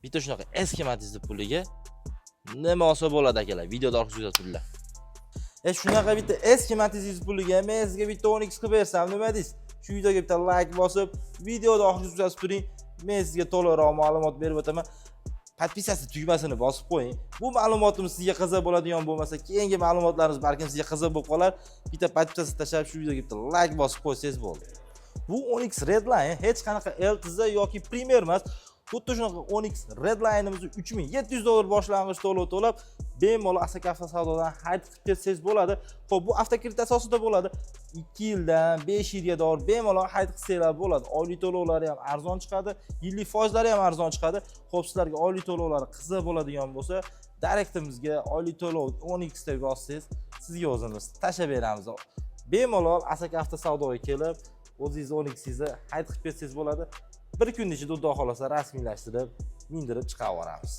Bitta shunaqa eski Matizni puliga nima olsa bo'ladi, akalar? Videoda orqasiga kuzatib turinglar. Shunaqa bitta eski Matizingiz puliga men sizga bitta 10x qilib bersam, nima deysiz? Shu videoga bitta like bosib, videoda oxirigacha kuzatib turing. Men sizga to'liqroq ma'lumot berib o'taman. Подписаться tugmasini bosib qo'ying. Bu ma'lumotimiz sizga qiziq bo'ladigan bo'lmasa, keyingi ma'lumotlarimiz balkim sizga qiziq bo'lib qolar. Bitta подписаться tashlab, shu videoga bitta like bosib qo'ysangiz bo'ldi. Bu Onix Redline hech qanaqa LTZ yoki Premier emas. Xuddi shunaqa Onix Redline'imizni 3700 dollar boshlang'ich to'lov to'lab, bemalol Asaka Avtosavdodan xarid qilib ketsangiz bo'ladi. Xo'p, bu avtokredit asosida bo'ladi. 2 yildan 5 yilga dor bemalol xarid qilsanglar bo'ladi. Oylik to'lovlari ham arzon chiqadi, yillik foizlari ham arzon chiqadi. Xo'p, sizlarga oylik to'lovlari qiziq bo'ladigan bo'lsa, direktimizga oylik to'lov Onix deb yozsangiz, sizga o'zimiz tashlab beramiz. Bemalol Asaka Avtosavdoga kelib, o'zingizni Onixingizni xarid qilib ketsangiz bo'ladi. Bir kun ichida, xudo xohlasa, rasmiylashtirib, mindirib chiqarib yuboramiz.